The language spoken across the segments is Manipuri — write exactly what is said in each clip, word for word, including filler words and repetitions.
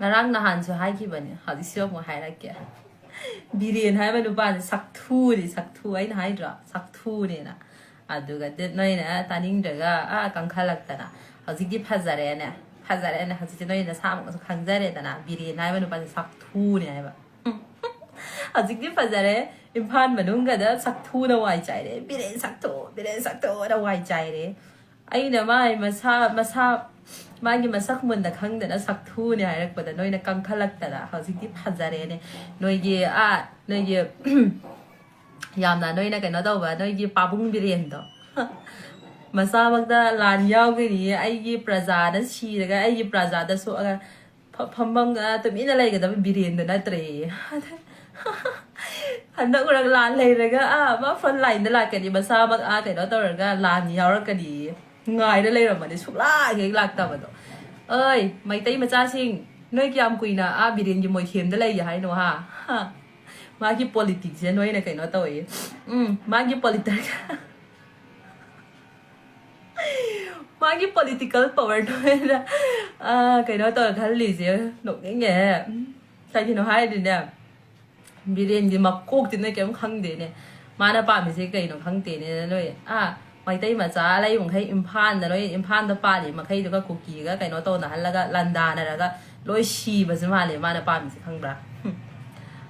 ꯉꯔꯥꯡ ꯅꯍꯥꯟꯁꯨ ꯍꯥꯏꯈꯤꯕꯅꯦ, ꯍꯧꯖꯤꯛꯁꯨ ꯑꯃꯨꯛ ꯍꯥꯏꯔꯛꯀꯦ꯫ ꯕꯤꯔꯦꯟ ꯍꯥꯏꯕ ꯅꯨꯄꯥꯁꯦ ꯁꯛꯊꯨꯅꯤ, ꯁꯛꯊꯨ, ꯑꯩꯅ ꯍꯥꯏꯗ꯭ꯔꯣ? ꯁꯛꯊꯨꯅꯦꯅ꯫ ꯑꯗꯨꯒ ꯗꯦꯠ ꯅꯣꯏꯅ ꯇꯥꯅꯤꯡꯗ꯭ꯔꯒ, ꯑꯥ, ꯀꯟꯈꯠꯂꯛꯇꯅ꯫ ꯍꯧꯖꯤꯛꯇꯤ ꯐꯖꯔꯦꯅꯦ, ꯐꯖꯔꯦꯅꯦ꯫ ꯍꯧꯖꯤꯛꯇꯤ ꯅꯣꯏꯅ ꯅꯁꯥꯃꯛꯅꯁꯨ ꯈꯪꯖꯔꯦꯗꯅ, ꯕꯤꯔꯦꯟ ꯍꯥꯏꯕ ꯅꯨꯄꯥꯁꯦ ꯁꯛꯊꯨꯅꯦ ꯍꯥꯏꯕ꯫ ꯍꯧꯖꯤꯛꯇꯤ ꯐꯖꯔꯦ꯫ ꯏꯝꯐꯥꯜ ꯃꯅꯨꯡꯒꯗ ꯁꯛꯊꯨꯅ ꯋꯥꯏ ꯆꯥꯏꯔꯦ, ꯕꯤꯔꯦꯟ ꯁꯛꯊꯨ, ꯕꯤꯔꯦꯟ ꯁꯛꯊꯨꯅ ꯋꯥꯏ ꯆꯥꯏꯔꯦ꯫ ꯑꯩꯅ ꯃꯥꯏ ꯃꯁꯥ, ꯃꯁꯥ, ꯃꯥꯒꯤ ꯃꯁꯛ ꯃꯨꯟꯅ ꯈꯪꯗꯅ ꯁꯛꯊꯨꯅꯦ ꯍꯥꯏꯔꯛꯄꯗ ꯅꯣꯏꯅ ꯀꯪꯈꯠꯂꯛꯇꯅ ꯍꯧꯖꯤꯛꯇꯤ ꯐꯖꯔꯦꯅꯦ꯫ ꯅꯣꯏꯒꯤ, ꯑꯥ, ꯅꯣꯏꯒꯤ, ꯌꯥꯝꯅ ꯅꯣꯏꯅ ꯀꯩꯅꯣ ꯇꯧꯕ, ꯅꯣꯏꯒꯤ ꯄꯥꯕꯨꯡ ꯕꯤꯔꯦꯟꯗꯣ꯫ ꯃꯁꯥꯃꯛꯇ ꯂꯥꯟ ꯌꯥꯎꯒꯅꯤ, ꯑꯩꯒꯤ ꯄ꯭ꯔꯖꯥꯅ ꯁꯤꯔꯒ ꯑꯩꯒꯤ ꯄ꯭ꯔꯖꯥꯗ ꯁꯣꯛꯑꯒ ꯐ-, ꯐꯝꯐꯝꯒ ꯇꯨꯃꯤꯟꯅ ꯂꯩꯒꯗꯕ ꯕꯤꯔꯦꯟꯗꯨ ꯅꯠꯇ꯭ꯔꯦ꯫ ꯍꯟꯗꯛ ꯃꯔꯛ ꯂꯥꯟ ꯂꯩꯔꯒ, ꯑꯥ, ꯃꯥ front line ꯗ ꯂꯥꯛꯀꯅꯤ, ꯃꯁꯥꯃꯛ, ꯑꯥ, ꯀꯩꯅꯣ ꯇꯧꯔꯒ ꯂꯥꯟ ꯌꯥꯎꯔꯛꯀꯅꯤ꯫ ꯉꯥꯏꯔ ꯂꯩꯔꯝꯕꯅꯤ, ꯁꯨꯛꯂꯥꯛ ꯍꯦꯛ ꯂꯥꯛꯇꯕꯗꯣ꯫ ꯑꯣꯏ, ꯃꯩꯇꯩ ꯃꯆꯥꯁꯤꯡ, ꯅꯣꯏ ꯀꯌꯥꯝ ꯀꯨꯏꯅ ꯑꯥ ꯕꯤꯔꯦꯟꯒꯤ ꯃꯣꯏꯊꯦꯝꯗ ꯂꯩꯒꯦ ꯍꯥꯏꯅꯣ, ꯍꯥ? ꯍꯥ? ꯃꯥꯒꯤ politics ꯁꯦ ꯅꯣꯏꯅ ꯀꯩꯅꯣ ꯇꯧꯋꯦ꯫ ꯎꯝ, ꯃꯥꯒꯤ politics꯫ ꯃꯥꯒꯤ political power ꯗꯣ ꯑꯩꯅ, ꯑ, ꯀꯩꯅꯣ ꯇꯧꯔ ꯈꯜꯂꯤꯁꯦ ꯅꯣꯛꯅꯤꯡꯉꯦ꯫ ꯎꯝ, ꯀꯩꯒꯤꯅꯣ ꯍꯥꯏꯔꯗꯤꯅꯦ, ꯕꯤꯔꯦꯟꯒꯤ ꯃꯀꯣꯛꯇꯤ ꯅꯣꯏ ꯀꯩꯝ ꯈꯪꯗꯦꯅꯦ꯫ ꯃꯥꯅ ꯄꯥꯝꯃꯤꯁꯦ ꯀꯩꯅꯣ ꯈꯪꯗꯦꯅꯦ ꯅꯣꯏ꯫ ꯑ, ꯃꯩꯇꯩ ꯃꯆꯥ ꯂꯩꯕ ꯃꯈꯩ ꯏꯝꯐꯥꯜꯗ ꯂꯣꯏ, ꯏꯝꯐꯥꯜꯗ ꯄꯥꯜꯂꯤ ꯃꯈꯩꯗꯨꯒ ꯀꯨꯀꯤꯒ ꯀꯩꯅꯣ ꯇꯧꯅꯍꯜꯂꯒ, ꯂꯥꯟꯗꯥꯅꯔꯒ ꯂꯣꯏ ꯁꯤꯕꯁꯦ ꯃꯥꯜꯂꯦ ꯃꯥꯅ ꯄꯥꯝꯃꯤꯁꯦ, ꯈꯪꯕ꯭ꯔꯥ? ꯍꯨꯝ꯫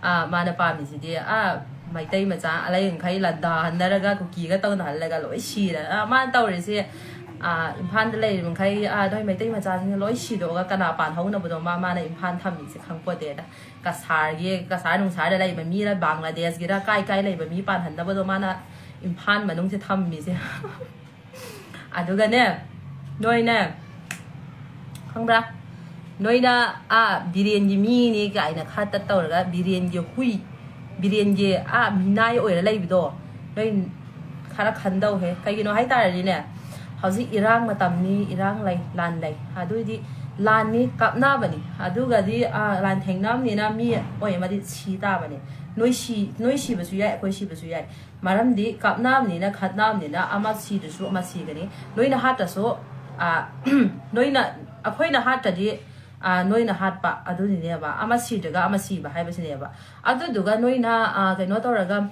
ꯑꯥ, ꯃꯥꯅ ꯄꯥꯝꯃꯤꯁꯤꯗꯤ, ꯑꯥ, ꯃꯩꯇꯩ ꯃꯆꯥ ꯑꯂꯩ ꯃꯈꯩ ꯂꯥꯟꯗꯥꯍꯟꯅꯔꯒ ꯀꯨꯀꯤꯒ ꯇꯧꯅꯍꯜꯂꯒ ꯂꯣꯏ ꯁꯤꯔ-, ꯑꯥ, ꯃꯥꯅ ꯇꯧꯔꯤꯁꯦ, ꯑꯥ, ꯏꯝꯐꯥꯜꯗ ꯂꯩꯔꯤꯕ ꯃꯈꯩ, ꯑꯥ, ꯅꯣꯏ ꯃꯩꯇꯩ ꯃꯆꯥꯁꯤꯡꯅ ꯂꯣꯏ ꯁꯤꯗꯣꯛꯑꯒ ꯀꯅꯥ ꯄꯥꯟꯍꯧꯅꯕꯗꯣ ꯃꯥ, ꯃꯥꯅ ꯏꯝꯐꯥꯜ ꯊꯝꯃꯤꯁꯦ ꯈꯪꯄꯣꯠꯇꯦꯗ꯫ ꯀꯁꯥꯔꯒꯤ, ꯀꯁꯥꯔ ꯅꯨꯡꯁꯥꯔꯗ ꯂꯩꯕ ꯃꯤꯔ, ꯕꯪꯒ꯭ꯂꯥꯗꯦꯁꯀꯤꯔ, ꯀꯥꯏ ꯀꯥꯏ ꯂꯩꯕ ꯃꯤ ꯄꯥꯟꯍꯟꯅꯕꯗꯣ ꯃꯥꯅ ꯏꯝꯐꯥꯜ ꯃꯅꯨꯡꯁꯦ ꯊꯝꯃꯤꯁꯦ꯫ ꯑꯗꯨꯒꯅꯦ, ꯅꯣꯏꯅꯦ, ꯈꯪꯕ꯭ꯔꯥ? ꯅꯣꯏꯅ, ꯑꯥ, ꯕꯤꯔꯦꯟꯒꯤ ꯃꯤꯅꯤ ꯀꯥꯏꯅ ꯈꯔ ꯇꯠ ꯇꯧꯔꯒ, ꯕꯤꯔꯦꯟꯒꯤ ꯍꯨꯏ, ꯕꯤꯔꯦꯟꯒꯤ, ꯑꯥ, ꯃꯤꯅꯥꯏ ꯑꯣꯏꯔ ꯂꯩꯕꯗꯣ, ꯅꯣꯏ ꯈꯔ ꯈꯟꯗꯧꯍꯦ꯫ ꯀꯩꯒꯤꯅꯣ ꯍꯥꯏ ꯇꯥꯔꯗꯤꯅꯦ, ꯍꯧꯖꯤꯛ ꯏꯔꯥꯡ ꯃꯇꯝꯅꯤ, ꯏꯔꯥꯡ ꯂꯩ, ꯂꯥꯟ ꯂꯩ꯫ ꯑꯗꯨꯏꯗꯤ ꯂꯥꯟꯅꯤ, ꯀꯥꯞꯅꯕꯅꯤ꯫ ꯑꯗꯨꯒꯗꯤ, ꯑꯥ, ꯂꯥꯟ ꯊꯦꯡꯅꯕꯅꯤꯅ ꯃꯤ ꯑꯣꯏ ꯑꯃꯗꯤ ꯁꯤ ꯇꯥꯕꯅꯤ꯫ ꯅꯣꯏ ꯁꯤ-, ꯅꯣꯏ ꯁꯤꯕꯁꯨ ꯌꯥꯏ, ꯑꯩꯈꯣꯏ ꯁꯤꯕꯁꯨ ꯌꯥꯏ꯫ ꯃꯔꯝꯗꯤ ꯀꯥꯞꯅꯕꯅꯤꯅ, ꯈꯠꯅꯕꯅꯤꯅ, ꯑꯃ ꯁꯤꯗ꯭ꯔꯁꯨ ꯑꯃ ꯁꯤꯒꯅꯤ꯫ ꯅꯣꯏꯅ ꯍꯥꯠꯇ꯭ꯔꯁꯨ, ꯑꯥ, ꯅꯣꯏꯅ, ꯑꯩꯈꯣꯏꯅ ꯍꯥꯠꯇ꯭ꯔꯗꯤ ꯑ, ꯅꯣꯏꯅ ꯍꯥꯠꯄ ꯑꯗꯨꯅꯤꯅꯦꯕ, ꯑꯃ ꯁꯤꯗ꯭ꯔꯒ ꯑꯃ ꯁꯤꯕ ꯍꯥꯏꯕꯁꯤꯅꯦꯕ꯫ ꯑꯗꯨꯗꯨꯒ ꯅꯣꯏꯅ, ꯑ, ꯀꯩꯅꯣ ꯇꯧꯔꯒ,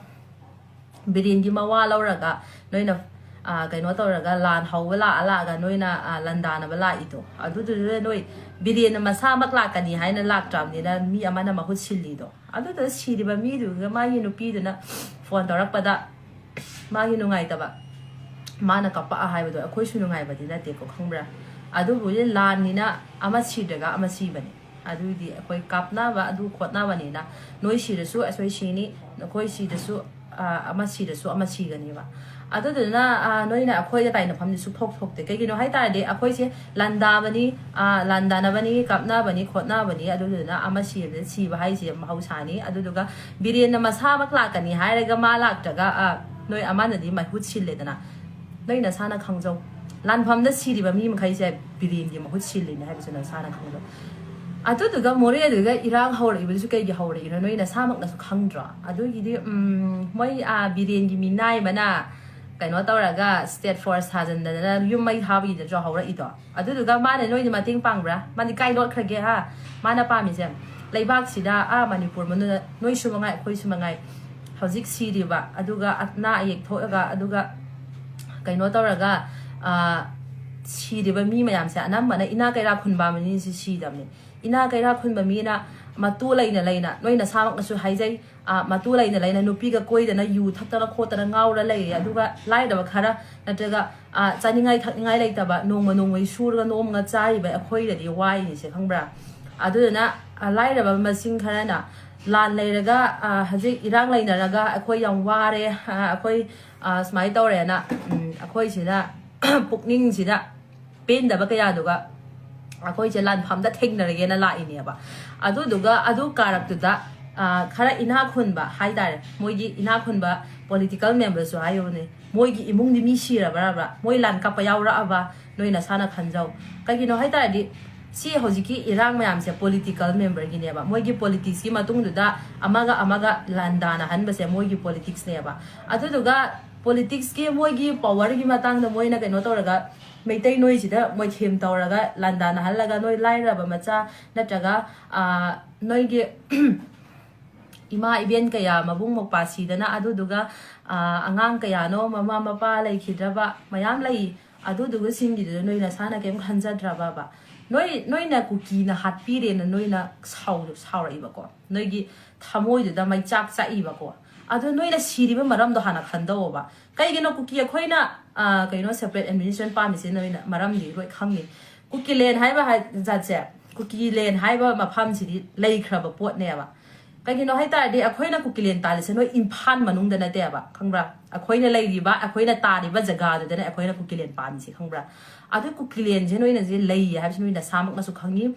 ꯕꯤꯔꯦꯟꯒꯤ ꯃꯋꯥ ꯂꯧꯔꯒ ꯅꯣꯏꯅ, ꯑ, ꯀꯩꯅꯣ ꯇꯧꯔꯒ, ꯂꯥꯟ ꯍꯧꯕ ꯂꯥꯛꯑ ꯂꯥꯛꯑꯒ ꯅꯣꯏꯅ, ꯑ, ꯂꯥꯟꯗꯥꯅꯕ ꯂꯥꯛꯏꯗꯣ, ꯑꯗꯨꯗꯨꯗ ꯅꯣꯏ ꯕꯤꯔꯦꯟꯅ ꯃꯁꯥꯃꯛ ꯂꯥꯛꯀꯅꯤ ꯍꯥꯏꯅ ꯂꯥꯛꯇ꯭ꯔꯕꯅꯤꯅ, ꯃꯤ ꯑꯃꯅ ꯃꯍꯨꯠ ꯁꯤꯜꯂꯤꯗꯣ꯫ ꯑꯗꯨꯗꯨꯅ ꯁꯤꯔꯤꯕ ꯃꯤꯗꯨꯒ ꯃꯥꯒꯤ ꯅꯨꯄꯤꯗꯨꯅ ꯐꯣꯟ ꯇꯧꯔꯛꯄꯗ, ꯃꯥꯒꯤ ꯅꯨꯡꯉꯥꯏꯇꯕ, ꯃꯥꯅ ꯀꯞꯄꯛꯑ ꯍꯥꯏꯕꯗꯣ ꯑꯩꯈꯣꯏꯁꯨ ꯅꯨꯡꯉꯥꯏꯕꯗꯤ ꯅꯠꯇꯦꯀꯣ, ꯈꯪꯕ꯭ꯔꯥ? ꯑꯗꯨꯕꯨꯗꯤ ꯂꯥꯟꯅꯤꯅ, ꯑꯃ ꯁꯤꯗ꯭ꯔꯒ ꯑꯃ ꯁꯤꯕꯅꯤ꯫ ꯑꯗꯨꯗꯤ ꯑꯩꯈꯣꯏ ꯀꯥꯞꯅꯕ, ꯑꯗꯨ ꯈꯣꯠꯅꯕꯅꯤꯅ, ꯅꯣꯏ ꯁꯤꯔꯁꯨ ꯑꯩꯈꯣꯏ ꯁꯤꯅꯤ, ꯅꯈꯣꯏ ꯁꯤꯗꯁꯨ, ꯑ, ꯑꯃ ꯁꯤꯔꯁꯨ ꯑꯃ ꯁꯤꯒꯅꯦꯕ꯫ ꯑꯗꯨꯗꯨꯅ, ꯑ, ꯅꯣꯏꯅ ꯑꯩꯈꯣꯏꯗ ꯇꯥꯏꯅꯐꯝꯗꯤ ꯁꯨꯡꯊꯣꯛ ꯊꯣꯛꯇꯦ꯫ ꯀꯩꯒꯤꯅꯣ ꯍꯥꯏ ꯇꯥꯔꯗꯤ, ꯑꯩꯈꯣꯏꯁꯦ ꯂꯥꯟꯗꯥꯕꯅꯤ, ꯑ, ꯂꯥꯟꯗꯥꯅꯕꯅꯤ, ꯀꯥꯞꯅꯕꯅꯤ, ꯈꯣꯠꯅꯕꯅꯤ꯫ ꯑꯗꯨꯗꯨꯅ ꯑꯃ ꯁꯤꯕꯗ ꯁꯤꯕ ꯍꯥꯏꯁꯦ ꯃꯍꯧꯁꯥꯅꯤ꯫ ꯑꯗꯨꯗꯨꯒ ꯕꯤꯔꯦꯟꯅ ꯃꯁꯥꯃꯛ ꯂꯥꯛꯀꯅꯤ ꯍꯥꯏꯔꯒ ꯃꯥ ꯂꯥꯛꯇ꯭ꯔꯒ, ꯑ, ꯅꯣꯏ ꯑꯃꯅꯗꯤ ꯃꯍꯨꯠ ꯁꯤꯜꯂꯦꯗꯅ꯫ ꯅꯣꯏ ꯅꯁꯥꯅ ꯈꯪꯖꯧ꯫ ꯂꯥꯟꯐꯝꯗ ꯁꯤꯔꯤꯕ ꯃꯤ ꯃꯈꯩꯁꯦ ꯕꯤꯔꯦꯟꯒꯤ ꯃꯍꯨꯠ ꯁꯤꯜꯂꯤꯅꯦ ꯍꯥꯏꯕꯁꯦ ꯅꯁꯥꯅ ꯈꯪꯖꯧ꯫ ꯑꯗꯨꯗꯨꯒ ꯃꯣꯔꯦꯗꯨꯒ ꯏꯔꯥꯡ ꯍꯧꯔꯛꯏꯕꯗꯨꯁꯨ ꯀꯩꯒꯤ ꯍꯧꯔꯛꯏꯅꯣ ꯅꯣꯏ ꯅꯁꯥꯃꯛꯅꯁꯨ ꯈꯪꯗ꯭ꯔꯣ? ꯑꯗꯨꯒꯤꯗꯤ, ꯎꯝ, ꯃꯣꯏ, ꯑ, ꯕꯤꯔꯦꯟꯒꯤ ꯃꯤꯅꯥꯏ ꯑꯃꯅ ꯀꯩꯅꯣ ꯇꯧꯔꯒ, state force ꯊꯥꯖꯤꯟꯗꯅ ꯌꯨꯝ ꯃꯩ ꯊꯥꯕꯒꯤ ꯅꯠꯇ꯭ꯔꯣ ꯍꯧꯔꯛꯏꯗꯣ? ꯑꯗꯨꯗꯨꯒ ꯃꯥꯅ ꯅꯣꯏꯗ ꯃꯇꯦꯡ ꯄꯥꯡꯕ꯭ꯔꯥ? ꯃꯥꯗꯤ ꯀꯥꯏ ꯂꯣꯠꯈ꯭ꯔꯒꯦ, ꯍꯥ? ꯃꯥꯅ ꯄꯥꯝꯃꯤꯁꯦ ꯂꯩꯕꯥꯛꯁꯤꯗ, ꯑꯥ, ꯃꯅꯤꯄꯨꯔ ꯃꯅꯨꯡꯗ ꯅꯣꯏꯁꯨ ꯃꯉꯥꯏ, ꯑꯩꯈꯣꯏꯁꯨ ꯃꯉꯥꯏ, ꯍꯧꯖꯤꯛ ꯁꯤꯔꯤꯕ, ꯑꯗꯨꯒ ꯑꯅꯥ ꯑꯌꯦꯛ ꯊꯣꯛꯑꯒ, ꯑꯗꯨꯒ ꯀꯩꯅꯣ ꯇꯧꯔꯒ, ꯑꯥ, ꯁꯤꯔꯤꯕ ꯃꯤ ꯃꯌꯥꯝꯁꯦ ꯑꯅꯝꯕꯅ ꯏꯅꯥ ꯀꯩꯔꯥ ꯈꯨꯟꯕ ꯃꯤꯁꯤ ꯁꯤꯗꯕꯅꯤ꯫ ꯏꯅꯥ ꯀꯩꯔꯥ ꯈꯨꯟꯕ ꯃꯤꯅ ꯃꯇꯨ ꯂꯩꯅ ꯂꯩꯅ, ꯅꯣꯏ ꯅꯁꯥꯃꯛꯅꯁꯨ ꯍꯥꯏꯖꯩ, ꯑ, ꯃꯇꯨ ꯂꯩꯅ ꯂꯩꯅ ꯅꯨꯄꯤꯒ ꯀꯣꯏꯗꯅ ꯌꯨ ꯊꯛꯇꯅ ꯈꯣꯠꯇꯅ ꯉꯥꯎꯔ ꯂꯩꯔꯦ꯫ ꯑꯗꯨꯒ ꯂꯥꯏꯔꯕ ꯈꯔ ꯅꯠꯇ꯭ꯔꯒ, ꯑ, ꯆꯥꯅꯤꯡꯉꯥꯏ ꯊꯛꯅꯤꯡꯉꯥꯏ ꯂꯩꯇꯕ, ꯅꯣꯡꯃ ꯅꯣꯡꯃꯒꯤ ꯁꯨꯔꯒ ꯅꯣꯝꯃꯒ ꯆꯥꯔꯤꯕ ꯑꯩꯈꯣꯏꯗꯗꯤ ꯋꯥꯏꯅꯤꯁꯦ, ꯈꯪꯕ꯭ꯔꯥ? ꯑꯗꯨꯗꯨꯅ, ꯑ, ꯂꯥꯏꯔꯕ ꯃꯁꯤꯡ ꯈꯔꯅ ꯂꯥꯟ ꯂꯩꯔꯒ, ꯑ, ꯍꯧꯖꯤꯛ ꯏꯔꯥꯡ ꯂꯩꯅꯔꯒ ꯑꯩꯈꯣꯏ ꯌꯥꯝ ꯋꯥꯔꯦ, ꯑ, ꯑꯩꯈꯣꯏ, ꯑ, ꯁꯨꯃꯥꯏꯅ ꯇꯧꯔꯦꯅ, ꯎꯝ, ꯑꯩꯈꯣꯏꯁꯤꯗ ꯄꯨꯛꯅꯤꯡꯁꯤꯗ ꯄꯦꯟꯗꯕ ꯀꯌꯥꯗꯨꯒ ꯑꯩꯈꯣꯏꯁꯦ ꯂꯥꯟꯐꯝꯗ ꯊꯦꯡꯅꯔꯒꯦꯅ ꯂꯥꯛꯏꯅꯦꯕ꯫ ꯑꯗꯨꯗꯨꯒ ꯑꯗꯨ ꯀꯥꯔꯛꯇꯨꯗ, ꯑ, ꯈꯔ ꯏꯅꯥꯛ ꯈꯨꯟꯕ ꯍꯥꯏꯇꯥꯔꯦ, ꯃꯣꯏꯒꯤ ꯏꯅꯥꯛ ꯈꯨꯟꯕ political memberꯁꯨ ꯍꯥꯏꯌꯨꯅꯦ, ꯃꯣꯏꯒꯤ ꯏꯃꯨꯡꯗꯤ ꯃꯤ ꯁꯤꯔꯕ꯭ꯔꯕ? ꯃꯣꯏ ꯂꯥꯟ ꯀꯞꯄ ꯌꯥꯎꯔꯛꯑꯕ? ꯅꯣꯏ ꯅꯁꯥꯅ ꯈꯟꯖꯧ꯫ ꯀꯩꯒꯤꯅꯣ ꯍꯥꯏ ꯇꯥꯔꯗꯤ, ꯁꯤ ꯍꯧꯖꯤꯛꯀꯤ ꯏꯔꯥꯡ ꯃꯌꯥꯝꯁꯦ political memberꯒꯤꯅꯦꯕ, ꯃꯣꯏꯒꯤ politicsꯀꯤ ꯃꯇꯨꯡꯗꯨꯗ ꯑꯃꯒ ꯑꯃꯒ ꯂꯥꯟꯗꯥꯅꯍꯟꯕꯁꯦ ꯃꯣꯏꯒꯤ politicsꯅꯦꯕ꯫ ꯑꯗꯨꯗꯨꯒ ꯄꯣꯂꯤꯇꯤꯛꯁꯀꯤ ꯃꯣꯏꯒꯤ ꯄꯋꯔꯒꯤ ꯃꯇꯥꯡꯗ ꯃꯣꯏꯅ ꯀꯩꯅꯣ ꯇꯧꯔꯒ, ꯃꯩꯇꯩ ꯅꯣꯏꯁꯤꯗ ꯃꯣꯏꯊꯦꯝ ꯇꯧꯔꯒ ꯂꯥꯟꯗꯥꯅꯍꯜꯂꯒ, ꯅꯣꯏ ꯂꯥꯏꯔꯕ ꯃꯆꯥ ꯅꯠꯇ꯭ꯔꯒ, ꯑ, ꯅꯣꯏꯒꯤ ꯏꯃꯥ ꯏꯕꯦꯟ ꯀꯌꯥ, ꯃꯕꯨꯡ ꯃꯧꯄ꯭ꯋꯥ ꯁꯤꯗꯅ, ꯑꯗꯨꯗꯨꯒ, ꯑ, ꯑꯉꯥꯡ ꯀꯌꯥꯅꯣ ꯃꯃꯥ ꯃꯄꯥ ꯂꯩꯈꯤꯗ꯭ꯔꯕ ꯃꯌꯥꯝ ꯂꯩ꯫ ꯑꯗꯨꯗꯨꯒ ꯁꯤꯡꯒꯤꯗꯨꯗ ꯅꯣꯏ ꯅꯁꯥꯅ ꯀꯩꯝ ꯈꯟꯖꯗ꯭ꯔꯕꯕ? ꯅꯣꯏ, ꯅꯣꯏꯅ ꯀꯨꯀꯤꯅ ꯍꯥꯠꯄꯤꯔꯦꯅ ꯅꯣꯏꯅ ꯁꯥꯎ-, ꯁꯥꯎꯔꯛꯏꯕꯀꯣ, ꯅꯣꯏꯒꯤ ꯊꯃꯣꯏꯗꯨꯗ ꯃꯩꯆꯥꯛ ꯆꯥꯛꯏꯕꯀꯣ꯫ ꯑꯗꯣ ꯅꯣꯏꯅ ꯁꯤꯔꯤꯕ ꯃꯔꯝꯗꯣ ꯍꯥꯟꯅ ꯈꯟꯗꯧꯑꯣꯕ꯫ ꯀꯩꯒꯤꯅꯣ ꯀꯨꯀꯤ ꯑꯩꯈꯣꯏꯅ, ꯑ, ꯀꯩꯅꯣ, ꯁꯦꯄꯔꯦꯠ ꯑꯦꯗꯃꯤꯅꯤꯁꯇ꯭ꯔꯦꯁꯟ ꯄꯥꯝꯃꯤꯁꯦ? ꯅꯣꯏꯅ ꯃꯔꯝꯗꯤ ꯂꯣꯏ ꯈꯪꯉꯤ꯫ ꯀꯨꯀꯤꯂꯦꯟ ꯍꯥꯏꯕ ꯍꯥꯏ-, ꯖꯥꯠꯁꯦ, ꯀꯨꯀꯤꯂꯦꯟ ꯍꯥꯏꯕ ꯃꯐꯝꯁꯤꯗꯤ ꯂꯩꯈ꯭ꯔꯕ ꯄꯣꯠꯅꯦꯕ꯫ ꯀꯩꯒꯤꯅꯣ ꯍꯥꯏ ꯇꯥꯔꯗꯤ, ꯑꯩꯈꯣꯏꯅ ꯀꯨꯀꯤꯂꯦꯟ ꯇꯥꯜꯂꯤꯁꯦ ꯅꯣꯏ ꯏꯝꯐꯥꯜ ꯃꯅꯨꯡꯗ ꯅꯠꯇꯦꯕ, ꯈꯪꯕ꯭ꯔꯥ? ꯑꯩꯈꯣꯏꯅ ꯂꯩꯔꯤꯕ, ꯑꯩꯈꯣꯏꯅ ꯇꯥꯔꯤꯕ ꯖꯒꯥꯗꯨꯗꯅꯦ ꯑꯩꯈꯣꯏꯅ ꯀꯨꯀꯤꯂꯦꯟ ꯄꯥꯝꯃꯤꯁꯦ, ꯈꯪꯕ꯭ꯔꯥ? ꯑꯗꯨ ꯀꯨꯀꯤꯂꯦꯟꯁꯦ ꯅꯣꯏꯅꯁꯦ ꯂꯩꯌꯦ ꯍꯥꯏꯕꯁꯤ ꯅꯣꯏ ꯅꯁꯥꯃꯛꯅꯁꯨ ꯈꯪꯉꯤ꯫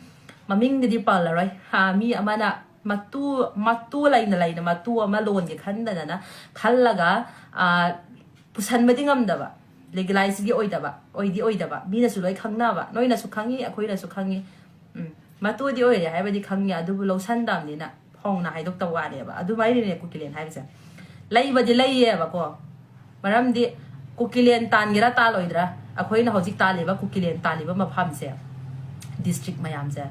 ꯃꯃꯤꯡꯗꯗꯤ ꯄꯜꯂꯔꯣꯏ꯫ ꯍꯥ, ꯃꯤ ꯑꯃꯅ ꯃꯇꯨ, ꯃꯇꯨ ꯂꯩꯅ ꯂꯩꯅ ꯃꯇꯨ ꯑꯃ ꯂꯣꯟꯒꯦ ꯈꯟꯗꯅ ꯈꯜꯂꯒ, ꯑ, ꯄꯨꯁꯟꯕꯗꯤ ꯉꯝꯗꯕ, ꯂꯤꯒꯦꯂꯥꯏꯁꯒꯤ ꯑꯣꯏꯗꯕ, ꯑꯣꯏꯗꯤ ꯑꯣꯏꯗꯕ, ꯃꯤꯅꯁꯨ ꯂꯣꯏ ꯈꯪꯅꯕ, ꯅꯣꯏꯅꯁꯨ ꯈꯪꯉꯤ, ꯑꯩꯈꯣꯏꯅꯁꯨ ꯈꯪꯉꯤ꯫ ꯎꯝ, ꯃꯇꯨꯗꯤ ꯑꯣꯏꯔꯦ ꯍꯥꯏꯕꯗꯤ ꯈꯪꯉꯤ, ꯑꯗꯨꯕꯨ ꯂꯧꯁꯟꯗꯕꯅꯤꯅ ꯐꯣꯡꯅ ꯍꯥꯏꯗꯣꯛꯇꯕ ꯋꯥꯅꯦꯕ꯫ ꯑꯗꯨꯃꯥꯏꯅꯅꯦ ꯀꯨꯀꯤꯂꯦꯟ ꯍꯥꯏꯕꯁꯦ꯫ ꯂꯩꯕꯗꯤ ꯂꯩꯌꯦꯕꯀꯣ, ꯃꯔꯝꯗꯤ ꯀꯨꯀꯤꯂꯦꯟ ꯇꯥꯟꯒꯦꯔꯥ ꯇꯥꯜꯂꯣꯏꯗ꯭ꯔꯥ, ꯑꯩꯈꯣꯏꯅ ꯍꯧꯖꯤꯛ ꯇꯥꯜꯂꯤꯕ ꯀꯨꯀꯤꯂꯦꯟ ꯇꯥꯜꯂꯤꯕ ꯃꯐꯝꯁꯦ, ꯗꯤꯁꯇ꯭ꯔꯤꯛ ꯃꯌꯥꯝꯁꯦ,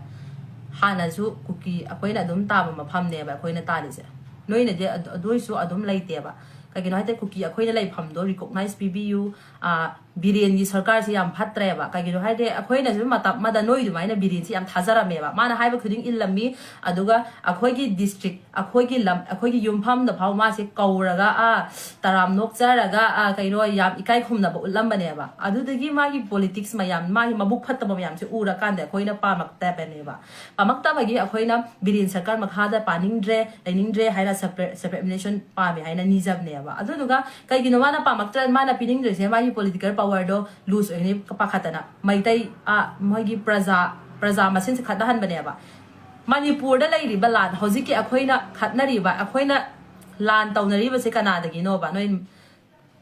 ꯍꯥꯟꯅꯁꯨ ꯀꯨꯀꯤ ꯑꯩꯈꯣꯏꯅ ꯑꯗꯨꯝ ꯇꯥꯕ ꯃꯐꯝꯅꯦꯕ ꯑꯩꯈꯣꯏꯅ ꯇꯥꯜꯂꯤꯁꯦ꯫ ꯅꯣꯏꯅꯗꯤ ꯑꯗꯨ, ꯑꯗꯨꯏꯁꯨ ꯑꯗꯨꯝ ꯂꯩꯇꯦꯕ꯫ ꯀꯩꯒꯤꯅꯣ ꯍꯥꯏꯗꯤ ꯀꯨꯀꯤ ꯑꯩꯈꯣꯏꯅ ꯂꯩꯐꯝꯗꯣ ꯔꯤꯀꯣꯛꯅꯥꯏꯁ ꯄꯤꯕꯤꯌꯨ, ꯑ, ꯕꯤꯔꯦꯟꯒꯤ ꯁꯔꯀꯥꯔꯁꯤ ꯌꯥꯝ ꯐꯠꯇ꯭ꯔꯦꯕ꯫ ꯀꯩꯒꯤꯅꯣ ꯍꯥꯏꯗꯤ ꯑꯩꯈꯣꯏꯅꯁꯨ ꯃꯇꯝ ꯑꯃꯗ ꯅꯣꯏ ꯑꯗꯨꯃꯥꯏꯅ ꯕꯤꯔꯦꯟꯁꯤ ꯌꯥꯝ ꯊꯥꯖꯔꯝꯃꯦꯕ꯫ ꯃꯥꯅ ꯍꯥꯏꯕ ꯈꯨꯗꯤꯡ ꯏꯜꯂꯝꯃꯤ꯫ ꯑꯗꯨꯒ ꯑꯩꯈꯣꯏꯒꯤ ꯗꯤꯁꯇ꯭ꯔꯤꯛ, ꯑꯩꯈꯣꯏꯒꯤ ꯂꯝ, ꯑꯩꯈꯣꯏꯒꯤ ꯌꯨꯝꯐꯝꯗ ꯐꯥꯎ ꯃꯥꯁꯦ ꯀꯧꯔꯒ, ꯑ, ꯇꯔꯥꯝ ꯅꯣꯛꯆꯔꯒ, ꯑ, ꯀꯩꯅꯣ, ꯌꯥꯝ ꯏꯀꯥꯏ ꯈꯨꯝꯅꯕ ꯎꯠꯂꯝꯕꯅꯦꯕ꯫ ꯑꯗꯨꯗꯒꯤ ꯃꯥꯒꯤ ꯄꯣꯂꯤꯇꯤꯛꯁ ꯃꯌꯥꯝ, ꯃꯥꯒꯤ ꯃꯕꯨꯛ ꯐꯠꯇꯕ ꯃꯌꯥꯝꯁꯦ ꯎꯔꯀꯥꯟꯗ ꯑꯩꯈꯣꯏꯅ ꯄꯥꯝꯃꯛꯇꯕꯅꯦꯕ꯫ ꯄꯥꯝꯃꯛꯇꯕꯒꯤ ꯑꯩꯈꯣꯏꯅ ꯕꯤꯔꯦꯟ ꯁꯔꯀꯥꯔ ꯃꯈꯥꯗ ꯄꯥꯅꯤꯡꯗ꯭ꯔꯦ, ꯂꯩꯅꯤꯡꯗ꯭ꯔꯦ ꯍꯥꯏꯅ ꯁꯦꯄꯔꯦꯠ, ꯁꯦꯄꯔꯦꯠ ꯑꯦꯗꯃꯤꯅꯤꯁꯇ꯭ꯔꯦꯁꯟ ꯄꯥꯝꯃꯦ ꯍꯥꯏꯅ ꯅꯤꯖꯕꯅꯦꯕ꯫ ꯑꯗꯨꯗꯨꯒ ꯀꯩꯒꯤꯅꯣ ꯃꯥꯅ ꯄꯥꯝꯃꯛꯇ꯭ꯔ-, ꯃꯥꯅ ꯄꯤꯅꯤꯡꯗ꯭ꯔꯤꯁꯦ? ꯃꯥꯒꯤ ꯄꯣꯂꯤꯇꯤꯀꯦꯜ ꯄꯋꯔꯗꯣ ꯂꯨꯖ ꯑꯣꯏꯒꯅꯤ ꯄꯥꯈꯠꯇꯅ꯫ ꯃꯩꯇꯩ, ꯑ, ꯃꯣꯏꯒꯤ ꯄ꯭ꯔꯖꯥ, ꯄ꯭ꯔꯖꯥ ꯃꯁꯦꯟꯁꯦ ꯈꯠꯅꯍꯟꯕꯅꯦꯕ꯫ ꯃꯅꯤꯄꯨꯔꯗ ꯂꯩꯔꯤꯕ ꯂꯥꯟ, ꯍꯧꯖꯤꯛꯀꯤ ꯑꯩꯈꯣꯏꯅ ꯈꯠꯅꯔꯤꯕ, ꯑꯩꯈꯣꯏꯅ ꯂꯥꯟ ꯇꯧꯅꯔꯤꯕꯁꯦ ꯀꯅꯥꯗꯒꯤꯅꯣꯕ? ꯅꯣꯏ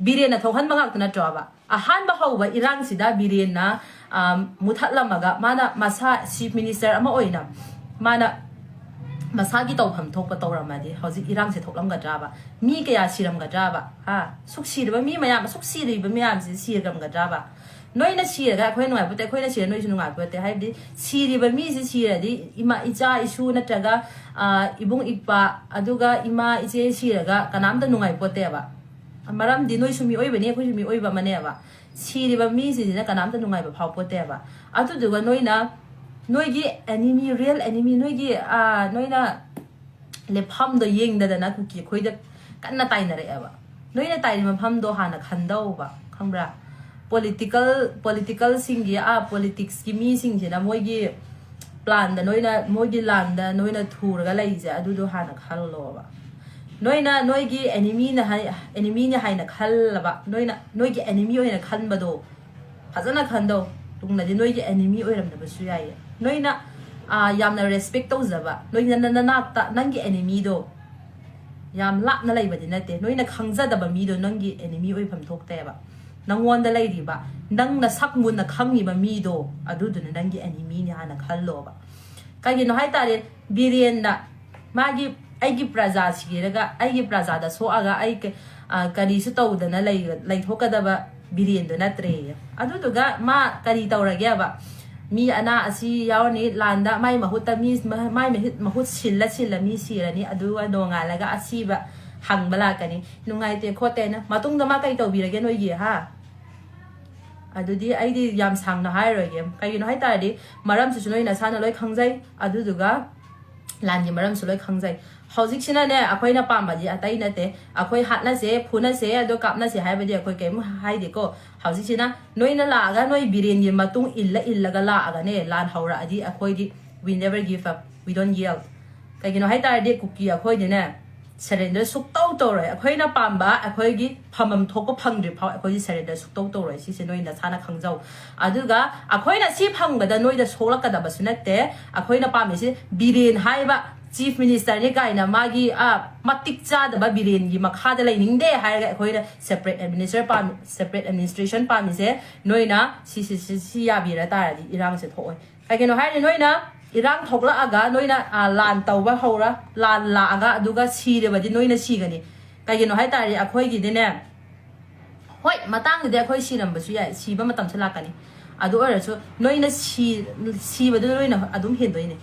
ꯕꯤꯔꯦꯟꯅ ꯊꯣꯛꯍꯟꯕ ꯉꯥꯛꯇ ꯅꯠꯇ꯭ꯔꯣꯕ? ꯑꯍꯥꯟꯕ ꯍꯧꯕ ꯏꯔꯥꯡꯁꯤꯗ ꯕꯤꯔꯦꯟꯅ, ꯑꯝ, ꯃꯨꯊꯠꯂꯝꯃꯒ, ꯃꯥꯅ ꯃꯁꯥ ꯆꯤꯐ ꯃꯤꯅꯤꯁꯇꯔ ꯑꯃ ꯑꯣꯏꯅ ꯃꯥꯅ ꯃꯁꯥꯒꯤ ꯇꯧꯐꯝ ꯊꯣꯛꯄ ꯇꯧꯔꯝꯃꯗꯤ ꯍꯧꯖꯤꯛ ꯏꯔꯥꯡꯁꯦ ꯊꯣꯛꯂꯝꯒꯗ꯭ꯔꯕ? ꯃꯤ ꯀꯌꯥ ꯁꯤꯔꯝꯒꯗ꯭ꯔꯕ? ꯍꯥ? ꯁꯨꯛ ꯁꯤꯔꯤꯕ ꯃꯤ ꯃꯌꯥꯝ, ꯑꯁꯨꯛ ꯁꯤꯔꯤꯕ ꯃꯌꯥꯝꯁꯤ ꯁꯤꯔꯝꯒꯗ꯭ꯔꯕ? ꯅꯣꯏꯅ ꯁꯤꯔꯒ ꯑꯩꯈꯣꯏ ꯅꯨꯡꯉꯥꯏꯄꯣꯠꯇꯦ, ꯑꯩꯈꯣꯏꯅ ꯁꯤꯔ ꯅꯣꯏꯁꯨ ꯅꯨꯡꯉꯥꯏꯄꯣꯠꯇꯦ꯫ ꯍꯥꯏꯕꯗꯤ ꯁꯤꯔꯤꯕ ꯃꯤꯁꯤ ꯁꯤꯔꯗꯤ ꯏꯃꯥ, ꯏꯆꯥ ꯏꯁꯨ ꯅꯠꯇ꯭ꯔꯒ, ꯑ, ꯏꯕꯨꯡ ꯏꯄꯥ, ꯑꯗꯨꯒ ꯏꯃꯥ ꯏꯆꯦ ꯁꯤꯔꯒ ꯀꯅꯥꯝꯇ ꯅꯨꯡꯉꯥꯏꯄꯣꯠꯇꯦꯕ꯫ ꯃꯔꯝꯗꯤ ꯅꯣꯏꯁꯨ ꯃꯤꯑꯣꯏꯕꯅꯤ, ꯑꯩꯈꯣꯏꯁꯨ ꯃꯤꯑꯣꯏꯕ ꯑꯃꯅꯦꯕ꯫ ꯁꯤꯔꯤꯕ ꯃꯤꯁꯤꯡꯁꯤꯅ ꯀꯅꯥꯝꯇ ꯅꯨꯡꯉꯥꯏꯕ ꯐꯥꯎꯄꯣꯠꯇꯦꯕ꯫ ꯑꯗꯨꯗꯨꯒ ꯅꯣꯏꯅ ꯅꯣꯏꯒꯤ enemy, real enemy, ꯅꯣꯏꯒꯤ, ꯑ, ꯅꯣꯏꯅ ꯂꯦꯞꯐꯝꯗꯣ ꯌꯦꯡꯗꯗꯅ ꯀꯨꯀꯤ ꯑꯩꯈꯣꯏꯗ ꯀꯟꯅ ꯇꯥꯏꯅꯔꯛꯑꯦꯕ꯫ ꯅꯣꯏꯅ ꯇꯥꯏꯔꯤ ꯃꯐꯝꯗꯣ ꯍꯥꯟꯅ ꯈꯟꯗꯧꯕ, ꯈꯪꯕ꯭ꯔꯥ? Political, politicalꯁꯤꯡꯒꯤ, ꯑꯥ, politicsꯀꯤ ꯃꯤꯁꯤꯡꯁꯤꯅ ꯃꯣꯏꯒꯤ planꯗ ꯅꯣꯏꯅ, ꯃꯣꯏꯒꯤ ꯂꯥꯟꯗ ꯅꯣꯏꯅ ꯊꯨꯔꯒ ꯂꯩꯔꯤꯁꯦ, ꯑꯗꯨꯗꯣ ꯍꯥꯟꯅ ꯈꯜꯂꯣꯕ꯫ ꯅꯣꯏꯅ ꯅꯣꯏꯒꯤ enemyꯅ ꯍꯥꯏ, enemyꯅꯤ ꯍꯥꯏꯅ ꯈꯜꯂꯕ, ꯅꯣꯏꯅ ꯅꯣꯏꯒꯤ enemy ꯑꯣꯏꯅ ꯈꯟꯕꯗꯣ ꯐꯖꯅ ꯈꯟꯗꯧ꯫ ꯇꯨꯡꯗꯗꯤ ꯅꯣꯏꯒꯤ enemy ꯑꯣꯏꯔꯝꯗꯕꯁꯨ ꯌꯥꯏꯌꯦ꯫ ꯅꯣꯏꯅ, ꯑꯥ, ꯌꯥꯝꯅ respect ꯇꯧꯖꯕ, ꯅꯣꯏꯅ ꯅ-, ꯅꯅꯥꯛꯇ ꯅꯪꯒꯤ enemyꯗꯣ ꯌꯥꯝ ꯂꯥꯞꯅ ꯂꯩꯕꯗꯤ ꯅꯠꯇꯦ꯫ ꯅꯣꯏꯅ ꯈꯪꯖꯗꯕ ꯃꯤꯗꯣ ꯅꯪꯒꯤ enemy ꯑꯣꯏꯐꯝ ꯊꯣꯛꯇꯦꯕ꯫ ꯅꯪꯉꯣꯟꯗ ꯂꯩꯔꯤꯕ, ꯅꯪꯅ ꯁꯛ ꯃꯨꯟꯅ ꯈꯪꯉꯤꯕ ꯃꯤꯗꯣ, ꯑꯗꯨꯗꯨꯅ ꯅꯪꯒꯤ enemyꯅꯤ ꯍꯥꯟꯅ ꯈꯜꯂꯣꯕ꯫ ꯀꯩꯒꯤꯅꯣ ꯍꯥꯏ ꯇꯥꯔꯦ, ꯕꯤꯔꯦꯟꯅ ꯃꯥꯒꯤ, "ꯑꯩꯒꯤ ꯄ꯭ꯔꯖꯥ ꯁꯤꯔꯒ ꯑꯩꯒꯤ ꯄ꯭ꯔꯖꯥꯗ ꯁꯣꯛꯑꯒ ꯑꯩ ꯀ-, ꯑ, ꯀꯔꯤꯁꯨ ꯇꯧꯗꯅ ꯂꯩ-, ꯂꯩꯊꯣꯛꯀꯗꯕ ꯕꯤꯔꯦꯟꯗꯣ ꯅꯠꯇ꯭ꯔꯦꯌꯦ"꯫ ꯑꯗꯨꯗꯨꯒ ꯃꯥ ꯀꯔꯤ ꯇꯧꯔꯒꯦꯕ? ꯃꯤ ꯑꯅꯥ ꯑꯁꯤ ꯌꯥꯎꯔꯅꯤ, ꯂꯥꯟꯗ ꯃꯥꯏ ꯃꯍꯨꯠꯇ ꯃꯤ, ꯃ-, ꯃꯥꯏ ꯃꯍꯨꯠ, ꯃꯍꯨꯠ ꯁꯤꯜꯂ ꯁꯤꯜꯂ ꯃꯤ ꯁꯤꯔꯅꯤ, ꯑꯗꯨꯒ ꯅꯣꯡꯉꯥꯜꯂꯒ ꯑꯁꯤꯕ ꯍꯪꯕ ꯂꯥꯛꯀꯅꯤ, "ꯅꯨꯡꯉꯥꯏꯇꯦ ꯈꯣꯠꯇꯦꯅ"꯫ ꯃꯇꯨꯡꯗ ꯃꯥ ꯀꯔꯤ ꯇꯧꯕꯤꯔꯒꯦ ꯅꯣꯏꯒꯤ, ꯍꯥ? ꯑꯗꯨꯗꯤ ꯑꯩꯗꯤ ꯌꯥꯝ ꯁꯥꯡꯅ ꯍꯥꯏꯔꯣꯏꯒꯦ꯫ ꯀꯩꯒꯤꯅꯣ ꯍꯥꯏ ꯇꯥꯔꯗꯤ, ꯃꯔꯝꯁꯤꯁꯨ ꯅꯣꯏ ꯅꯁꯥꯅ ꯂꯣꯏ ꯈꯪꯖꯩ, ꯑꯗꯨꯗꯨꯒ ꯂꯥꯟꯒꯤ ꯃꯔꯝꯁꯨ ꯂꯣꯏ ꯈꯪꯖꯩ꯫ ꯍꯧꯖꯤꯛꯁꯤꯅꯅꯦ, ꯑꯩꯈꯣꯏꯅ ꯄꯥꯝꯕꯗꯤ ꯑꯇꯩ ꯅꯠꯇꯦ꯫ ꯑꯩꯈꯣꯏ ꯍꯥꯠꯅꯁꯦ, ꯐꯨꯅꯁꯦ, ꯑꯗꯣ ꯀꯥꯞꯅꯁꯦ ꯍꯥꯏꯕꯗꯤ ꯑꯩꯈꯣꯏ ꯀꯔꯤꯝ ꯍꯥꯏꯗꯦꯀꯣ꯫ ꯍꯧꯖꯤꯛꯁꯤꯅ ꯅꯣꯏꯅ ꯂꯥꯛꯑꯒ ꯅꯣꯏ ꯕꯤꯔꯦꯟꯒꯤ ꯃꯇꯨꯡ ꯏꯜꯂ ꯏꯜꯂꯒ ꯂꯥꯛꯑꯒꯅꯦ, ꯂꯥꯟ ꯍꯧꯔꯛꯑꯗꯤ ꯑꯩꯈꯣꯏꯗꯤ we never give up, we don't yield꯫ ꯀꯩꯒꯤꯅꯣ ꯍꯥꯏ ꯇꯥꯔꯗꯤ ꯀꯨꯀꯤ ꯑꯩꯈꯣꯏꯗꯤꯅꯦ, surrender ꯁꯨꯛꯇꯧ ꯇꯧꯔꯣꯏ꯫ ꯑꯩꯈꯣꯏꯅ ꯄꯥꯝꯕ, ꯑꯩꯈꯣꯏꯒꯤ ꯐꯝꯐꯝ ꯊꯣꯛꯄ ꯐꯪꯗ꯭ꯔꯤ ꯐꯥꯎ ꯑꯩꯈꯣꯏꯗꯤ surrender ꯁꯨꯛꯇꯧ ꯇꯧꯔꯣꯏ꯫ ꯁꯤꯁꯦ ꯅꯣꯏ ꯅꯁꯥꯅ ꯈꯪꯖꯧ꯫ ꯑꯗꯨꯒ ꯑꯩꯈꯣꯏꯅ ꯁꯤ ꯐꯪꯕꯗ ꯅꯣꯏꯗ ꯁꯣꯛꯂꯛꯀꯗꯕꯁꯨ ꯅꯠꯇꯦ꯫ ꯑꯩꯈꯣꯏꯅ ꯄꯥꯝꯃꯤꯁꯤ ꯕꯤꯔꯦꯟ ꯍꯥꯏꯕ chief ministerꯅꯤ ꯀꯥꯏꯅ ꯃꯥꯒꯤ, ꯑ, ꯃꯇꯤꯛ ꯆꯥꯗꯕ ꯕꯤꯔꯦꯟꯒꯤ ꯃꯈꯥꯗ ꯂꯩꯅꯤꯡꯗꯦ ꯍꯥꯏꯔꯒ ꯑꯩꯈꯣꯏꯅ separate administer ꯄꯥꯝꯃꯤ, separate administration ꯄꯥꯝꯃꯤꯁꯦ꯫ ꯅꯣꯏꯅ ꯁꯤ, ꯁꯤ, ꯁꯤ, ꯁꯤ ꯌꯥꯕꯤꯔ ꯇꯥꯔꯗꯤ ꯏꯔꯥꯡꯁꯦ ꯊꯣꯛꯑꯣꯏ꯫ ꯀꯩꯒꯤꯅꯣ ꯍꯥꯏꯔꯗꯤ ꯅꯣꯏꯅ ꯏꯔꯥꯡ ꯊꯣꯛꯂꯛꯑꯒ ꯅꯣꯏꯅ, ꯑ, ꯂꯥꯟ ꯇꯧꯕ ꯍꯧꯔ, ꯂꯥꯟ ꯂꯥꯛꯑꯒ ꯑꯗꯨꯒ ꯁꯤꯔꯕꯗꯤ ꯅꯣꯏꯅ ꯁꯤꯒꯅꯤ꯫ ꯀꯩꯒꯤꯅꯣ ꯍꯥꯏ ꯇꯥꯔꯗꯤ ꯑꯩꯈꯣꯏꯒꯤꯗꯤꯅꯦ, ꯍꯣꯏ, ꯃꯇꯥꯡꯗꯨꯗꯤ ꯑꯩꯈꯣꯏ ꯁꯤꯔꯝꯕꯁꯨ ꯌꯥꯏ, ꯁꯤꯕ ꯃꯇꯝꯁꯨ ꯂꯥꯛꯀꯅꯤ꯫ ꯑꯗꯨ ꯑꯣꯏꯔꯁꯨ ꯅꯣꯏꯅ ꯁꯤ-, ꯁꯤꯕꯗꯨ ꯅꯣꯏꯅ ꯑꯗꯨꯝ ꯍꯦꯟꯗꯣꯏꯅꯦ,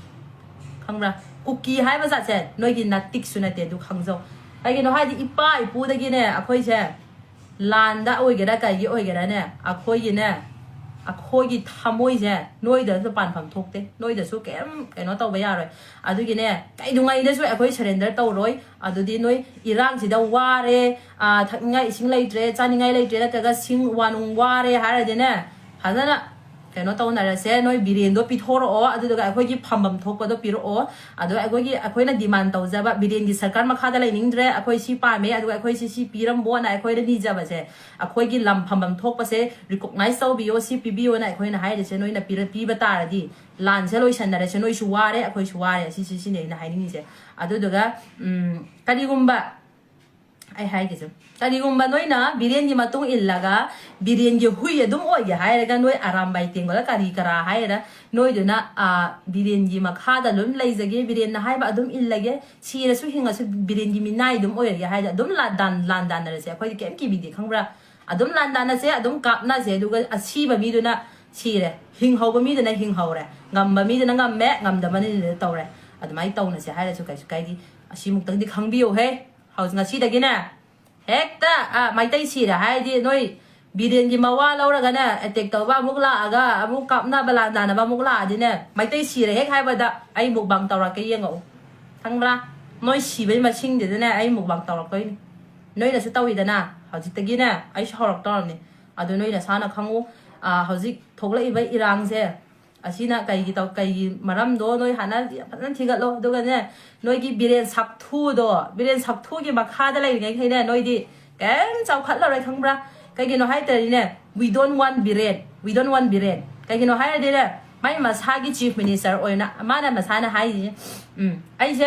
ꯈꯪꯕ꯭ꯔꯥ? ꯀꯨꯀꯤ ꯍꯥꯏꯕ ꯖꯥꯠꯁꯦ ꯅꯣꯏꯒꯤ ꯅꯥꯇꯤꯛꯁꯨ ꯅꯠꯇꯦ, ꯑꯗꯨ ꯈꯪꯖꯧ꯫ ꯀꯩꯒꯤꯅꯣ ꯍꯥꯏꯗꯤ ꯏꯄꯥ ꯏꯄꯨꯗꯒꯤꯅꯦ ꯑꯩꯈꯣꯏꯁꯦ ꯂꯥꯟꯗ ꯑꯣꯏꯒꯦꯔꯥ ꯀꯩꯒꯤ ꯑꯣꯏꯒꯦꯔꯥꯅꯦ, ꯑꯩꯈꯣꯏꯒꯤꯅꯦ, ꯑꯩꯈꯣꯏꯒꯤ ꯊꯃꯣꯏꯁꯦ ꯅꯣꯏꯗꯁꯨ ꯄꯥꯟꯐꯝ ꯊꯣꯛꯇꯦ, ꯅꯣꯏꯗꯁꯨ ꯀꯩꯝ ꯀꯩꯅꯣ ꯇꯧꯕ ꯌꯥꯔꯣꯏ꯫ ꯑꯗꯨꯒꯤꯅꯦ ꯀꯩꯗꯨꯉꯩꯗꯁꯨ ꯑꯩꯈꯣꯏ surrender ꯇꯧꯔꯣꯏ꯫ ꯑꯗꯨꯗꯤ ꯅꯣꯏ ꯏꯔꯥꯡꯁꯤꯗ ꯋꯥꯔꯦ, ꯑ, ꯊꯛꯅꯤꯡꯉꯥꯏ ꯏꯁꯤꯡ ꯂꯩꯇ꯭ꯔꯦ, ꯆꯥꯅꯤꯡꯉꯥꯏ ꯂꯩꯇ꯭ꯔꯦ, ꯅꯠꯇ꯭ꯔꯒ ꯁꯤꯡ ꯋꯥ ꯅꯨꯡ ꯋꯥꯔꯦ ꯍꯥꯏꯔꯗꯤꯅꯦ, ꯐꯖꯅ ꯀꯩꯅꯣ ꯇꯧꯅꯔꯁꯦ꯫ ꯅꯣꯏ ꯕꯤꯔꯦꯟꯗꯣ ꯄꯤꯊꯣꯔꯛꯑꯣ, ꯑꯗꯨꯗꯨꯒ ꯑꯩꯈꯣꯏꯒꯤ ꯐꯝꯐꯝ ꯊꯣꯛꯄꯗꯣ ꯄꯤꯔꯛꯑꯣ꯫ ꯑꯗꯣ ꯑꯩꯈꯣꯏꯒꯤ, ꯑꯩꯈꯣꯏꯅ demand ꯇꯧꯖꯕ, ꯕꯤꯔꯦꯟꯒꯤ ꯁꯔꯀꯥꯔ ꯃꯈꯥꯗ ꯂꯩꯅꯤꯡꯗ꯭ꯔꯦ, ꯑꯩꯈꯣꯏ ꯁꯤ ꯄꯥꯝꯃꯦ, ꯑꯗꯨꯒ ꯑꯩꯈꯣꯏ ꯁꯤ, ꯁꯤ ꯄꯤꯔꯝꯕꯣꯅ ꯑꯩꯈꯣꯏꯅ ꯅꯤꯖꯕꯁꯦ, ꯑꯩꯈꯣꯏꯒꯤ ꯂꯝ ꯐꯝꯐꯝ ꯊꯣꯛꯄꯁꯦ recognize ꯇꯧꯕꯤꯌꯣ, ꯁꯤ ꯄꯤꯕꯤꯌꯣꯅ ꯑꯩꯈꯣꯏꯅ ꯍꯥꯏꯔꯤꯁꯦ ꯅꯣꯏꯅ ꯄꯤꯔ-, ꯄꯤꯕ ꯇꯥꯔꯗꯤ ꯂꯥꯟꯁꯦ ꯂꯣꯏꯁꯟꯅꯔꯁꯦ, ꯅꯣꯏꯁꯨ ꯋꯥꯔꯦ, ꯑꯩꯈꯣꯏꯁꯨ ꯋꯥꯔꯦ, ꯁꯤꯁꯤ, ꯁꯤꯅꯤ ꯑꯩꯅ ꯍꯥꯏꯅꯤꯡꯉꯤꯁꯦ꯫ ꯑꯗꯨꯗꯨꯒ, ꯎꯝ, ꯀꯔꯤꯒꯨꯝꯕ, ꯑꯩ ꯍꯥꯏꯒꯦꯁꯦ, ꯀꯔꯤꯒꯨꯝꯕ ꯅꯣꯏꯅ ꯕꯤꯔꯦꯟꯒꯤ ꯃꯇꯨꯡ ꯏꯜꯂꯒ ꯕꯤꯔꯦꯟꯒꯤ ꯍꯨꯏ ꯑꯗꯨꯝ ꯑꯣꯏꯒꯦ ꯍꯥꯏꯔꯒ, ꯅꯣꯏ ꯑꯔꯥꯝꯕꯥꯏ ꯇꯦꯡꯒꯣꯜ ꯀꯔꯤ ꯀꯔꯥ ꯍꯥꯏꯔ, ꯅꯣꯏꯗꯨꯅ, ꯑ, ꯕꯤꯔꯦꯟꯒꯤ ꯃꯈꯥꯗ ꯑꯗꯨꯝ ꯂꯩꯖꯒꯦ, ꯕꯤꯔꯦꯟꯅ ꯍꯥꯏꯕ ꯑꯗꯨꯝ ꯏꯜꯂꯒꯦ, ꯁꯤꯔꯁꯨ ꯍꯤꯡꯉꯁꯨ ꯕꯤꯔꯦꯟꯒꯤ ꯃꯤꯅꯥꯏ ꯑꯗꯨꯝ ꯑꯣꯏꯔꯒꯦ ꯍꯥꯏꯔꯗꯤ ꯑꯗꯨꯝ ꯂꯥꯟꯗꯥꯟ-, ꯂꯥꯟꯗꯥꯟꯅꯔꯁꯦ, ꯑꯩꯈꯣꯏꯗꯤ ꯀꯩꯝ ꯀꯤꯕꯤꯗꯦ, ꯈꯪꯕ꯭ꯔꯥ? ꯑꯗꯨꯝ ꯂꯥꯟꯗꯥꯟꯅꯁꯦ, ꯑꯗꯨꯝ ꯀꯥꯞꯅꯁꯦ, ꯑꯗꯨꯒ ꯑꯁꯤꯕ ꯃꯤꯗꯨꯅ ꯁꯤꯔꯦ, ꯍꯤꯡꯍꯧꯕ ꯃꯤꯗꯨꯅ ꯍꯤꯡꯍꯧꯔꯦ, ꯉꯝꯕ ꯃꯤꯗꯨꯅ ꯉꯝꯃꯦ, ꯉꯝꯗꯕ ꯃꯤꯗꯨꯅ ꯇꯧꯔꯦ꯫ ꯑꯗꯨꯃꯥꯏꯅ ꯇꯧꯅꯁꯦ ꯍꯥꯏꯔꯁꯨ ꯀꯩꯁꯨ ꯀꯥꯏꯗꯦ꯫ ꯑꯁꯤꯃꯨꯛꯇꯪꯗꯤ ꯈꯪꯕꯤꯌꯨꯍꯦ꯫ ꯍꯧꯖꯤꯛ ꯉꯁꯤꯗꯒꯤꯅꯦ ꯍꯦꯛꯇ, ꯑ, ꯃꯩꯇꯩ ꯁꯤꯔꯦ ꯍꯥꯏꯔꯗꯤ ꯅꯣꯏ ꯕꯤꯔꯦꯟꯒꯤ ꯃꯋꯥ ꯂꯧꯔꯒꯅꯦ attack ꯇꯧꯕ ꯑꯃꯨꯛ ꯂꯥꯛꯑꯒ ꯑꯃꯨꯛ ꯀꯥꯞꯅꯕ ꯂꯥꯟꯗꯥꯟꯅꯕ ꯑꯃꯨꯛ ꯂꯥꯛꯑꯗꯤꯅꯦ, ꯃꯩꯇꯩ ꯁꯤꯔꯦ ꯍꯦꯛ ꯍꯥꯏꯕꯗ ꯑꯩ mukbang ꯇꯧꯔꯛꯀꯦ, ꯌꯦꯡꯉꯛꯎ, ꯈꯪꯕ꯭ꯔꯥ? ꯅꯣꯏ ꯁꯤꯕꯒꯤ ꯃꯁꯤꯡꯗꯨꯗꯅꯦ ꯑꯩ mukbang ꯇꯧꯔꯛꯇꯣꯏꯅꯤ꯫ ꯅꯣꯏꯅꯁꯨ ꯇꯧꯏꯗꯅ, ꯍꯧꯖꯤꯛꯇꯒꯤꯅꯦ ꯑꯩꯁꯨ ꯍꯧꯔꯛꯇꯧꯔꯕꯅꯤ꯫ ꯑꯗꯨ ꯅꯣꯏ ꯅꯁꯥꯅ ꯈꯪꯉꯨ, ꯑ, ꯍꯧꯖꯤꯛ ꯊꯣꯛꯂꯛꯏꯕ ꯏꯔꯥꯡꯁꯦ, ꯑꯁꯤꯅ ꯀꯩꯒꯤ ꯇꯧ-, ꯀꯩꯒꯤ ꯃꯔꯝꯗꯣ ꯅꯣꯏ ꯍꯥꯟꯅ ꯐꯖꯅ ꯊꯤꯒꯠꯂꯣ꯫ ꯑꯗꯨꯒꯅꯦ, ꯅꯣꯏꯒꯤ ꯕꯤꯔꯦꯟ ꯁꯛꯊꯨꯗꯣ, ꯕꯤꯔꯦꯟ ꯁꯛꯊꯨꯒꯤ ꯃꯈꯥꯗ ꯂꯩꯔꯤꯉꯩꯈꯩꯅꯦ, ꯅꯣꯏꯗꯤ ꯀꯩꯝ ꯆꯥꯎꯈꯠꯂꯔꯣꯏ, ꯈꯪꯕ꯭ꯔꯥ? ꯀꯩꯒꯤꯅꯣ ꯍꯥꯏꯇꯥꯔꯗꯤꯅꯦ, we don't want Biren, we don't want Biren. ꯀꯩꯒꯤꯅꯣ ꯍꯥꯏꯔꯗꯤꯅꯦ, ꯃꯥꯏ ꯃꯁꯥꯒꯤ chief minister ꯑꯣꯏꯅ ꯃꯥꯅ ꯃꯁꯥꯅ ꯍꯥꯏꯔꯤꯁꯦ, ꯎꯝ, ꯑꯩꯁꯦ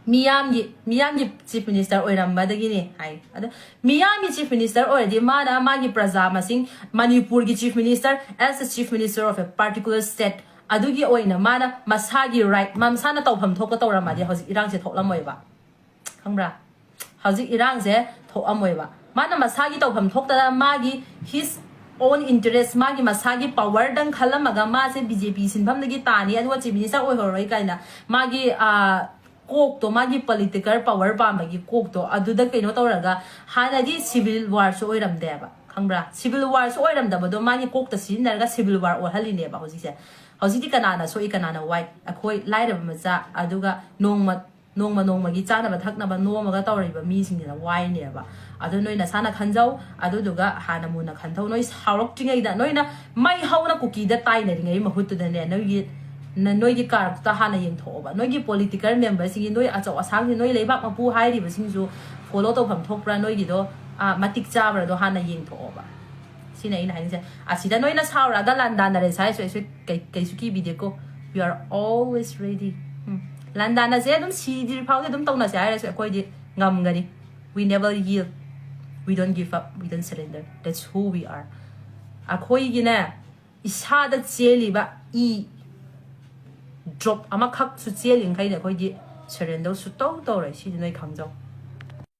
ꯃꯤꯌꯥꯝꯒꯤ, ꯃꯤꯌꯥꯝꯒꯤ chief minister ꯑꯣꯏꯔꯝꯕꯗꯒꯤꯅꯦ ꯍꯥꯏ꯫ ꯑꯗꯣ ꯃꯤꯌꯥꯝꯒꯤ chief minister ꯑꯣꯏꯔꯗꯤ ꯃꯥꯅ ꯃꯥꯒꯤ ꯄ꯭ꯔꯖꯥ ꯃꯁꯤꯡ, ꯃꯅꯤꯄꯨꯔꯒꯤ chief minister, as a chief minister of a particular state, ꯑꯗꯨꯒꯤ ꯑꯣꯏꯅ ꯃꯥꯅ ꯃꯁꯥꯒꯤ right, ꯃꯥ ꯃꯁꯥꯅ ꯇꯧꯐꯝ ꯊꯣꯛꯄ ꯇꯧꯔꯝꯃꯗꯤ ꯍꯧꯖꯤꯛ ꯏꯔꯥꯡꯁꯦ ꯊꯣꯛꯂꯝꯃꯣꯏꯕ, ꯈꯪꯕ꯭ꯔꯥ? ꯍꯧꯖꯤꯛ ꯏꯔꯥꯡꯁꯦ ꯊꯣꯛꯑꯝꯃꯣꯏꯕ꯫ ꯃꯥꯅ ꯃꯁꯥꯒꯤ ꯇꯧꯐꯝ ꯊꯣꯛꯇꯅ ꯃꯥꯒꯤ his own interest, ꯃꯥꯒꯤ ꯃꯁꯥꯒꯤ power ꯗꯪ ꯈꯜꯂꯝꯃꯒ ꯃꯥꯁꯦ B J P ꯁꯤꯟꯐꯝꯗꯒꯤ ꯇꯥꯅꯤ ꯑꯗꯨꯒ Chief Minister ꯑꯣꯏꯍꯧꯔꯣꯏ ꯀꯥꯏꯅ ꯃꯥꯒꯤ, ꯑꯥ, ꯀꯣꯛꯇꯣ, ꯃꯥꯒꯤ political power ꯄꯥꯝꯕꯒꯤ ꯀꯣꯛꯇꯣ ꯑꯗꯨꯗ ꯀꯩꯅꯣ ꯇꯧꯔꯒ, ꯍꯥꯟꯅꯗꯤ civil war ꯁꯨ ꯑꯣꯏꯔꯝꯗꯦꯕ, ꯈꯪꯕ꯭ꯔꯥ? Civil war ꯁꯨ ꯑꯣꯏꯔꯝꯗꯕꯗꯣ ꯃꯥꯒꯤ ꯀꯣꯛꯇ ꯁꯤꯖꯤꯟꯅꯔꯒ civil war ꯑꯣꯜꯍꯜꯂꯤꯅꯦꯕ ꯍꯧꯖꯤꯛꯁꯦ꯫ ꯍꯧꯖꯤꯛꯇꯤ ꯀꯅꯥꯅ ꯁꯣꯛꯏ, ꯀꯅꯥꯅ ꯋꯥꯏ? ꯑꯩꯈꯣꯏ ꯂꯥꯏꯔꯕ ꯃꯆꯥ, ꯑꯗꯨꯒ ꯅꯣꯡꯃ ꯅꯣꯡꯃ ꯅꯣꯡꯃꯒꯤ ꯆꯥꯅꯕ ꯊꯛꯅꯕ ꯅꯣꯝꯃꯒ ꯇꯧꯔꯤꯕ ꯃꯤꯁꯤꯡꯁꯤꯅ ꯋꯥꯏꯅꯦꯕ꯫ ꯑꯗꯣ ꯅꯣꯏ ꯅꯁꯥꯅ ꯈꯟꯖꯧ, ꯑꯗꯨꯗꯨꯒ ꯍꯥꯟꯅ ꯃꯨꯟꯅ ꯈꯟꯊꯧ꯫ ꯅꯣꯏ ꯁꯥꯎꯔꯛꯇ꯭ꯔꯤꯉꯩꯗ, ꯅꯣꯏꯅ ꯃꯩ ꯍꯧꯅ ꯀꯨꯀꯤꯗ ꯇꯥꯏꯅꯔꯤꯉꯩ ꯃꯍꯨꯠꯇꯨꯗꯅꯦ, ꯅꯣꯏꯒꯤ ꯅ-, ꯅꯣꯏꯒꯤ ꯀꯥꯔꯛꯇꯨꯗ ꯍꯥꯟꯅ ꯌꯦꯡꯊꯣꯛꯑꯣꯕ꯫ ꯅꯣꯏꯒꯤ political member ꯁꯤꯡꯒꯤ, ꯅꯣꯏ ꯑꯆꯧ ꯑꯁꯥꯡꯁꯤꯡ, ꯅꯣꯏ ꯂꯩꯕꯥꯛ ꯃꯄꯨ ꯍꯥꯏꯔꯤꯕꯁꯤꯡꯁꯨ follow ꯇꯧꯐꯝ ꯊꯣꯛꯄ꯭ꯔꯥ, ꯅꯣꯏꯒꯤꯗꯣ, ꯑꯥ, ꯃꯇꯤꯛ ꯆꯥꯕ꯭ꯔꯥꯗꯣ ꯍꯥꯟꯅ ꯌꯦꯡꯊꯣꯛꯑꯣꯕ꯫ ꯁꯤꯅ ꯑꯩꯅ ꯍꯥꯏꯅꯤꯡꯁꯦ꯫ ꯑꯁꯤꯗ ꯅꯣꯏꯅ ꯁꯥꯎꯔꯛꯑꯒ ꯂꯥꯟꯗꯥꯅꯔꯦ ꯁꯥꯏꯁꯨ ꯑꯩꯁꯨ ꯀꯩ-, ꯀꯩꯁꯨ ꯀꯤꯕꯤꯗꯦꯀꯣ꯫ We are always ready. ꯎꯝ꯫ ꯂꯥꯟꯗꯥꯅꯁꯦ ꯑꯗꯨꯝ ꯁꯤꯗ꯭ꯔꯤ ꯐꯥꯎꯗꯤ ꯑꯗꯨꯝ ꯇꯧꯅꯁꯦ ꯍꯥꯏꯔꯁꯨ ꯑꯩꯈꯣꯏꯗꯤ ꯉꯝꯒꯅꯤ꯫ We never yield. We don't give up. We don't surrender. That's who we are. ꯑꯩꯈꯣꯏꯒꯤꯅꯦ, ꯏꯁꯥꯗ ꯆꯦꯜꯂꯤꯕ ꯏ drop ꯑꯃꯈꯛꯁꯨ ꯆꯦꯜꯂꯤꯈꯩꯗꯤ ꯑꯩꯈꯣꯏꯗꯤ surrender ꯁꯨꯇꯧ ꯇꯧꯔꯣꯏ꯫ ꯁꯤꯗꯤ ꯅꯣꯏ ꯈꯪꯖꯧ꯫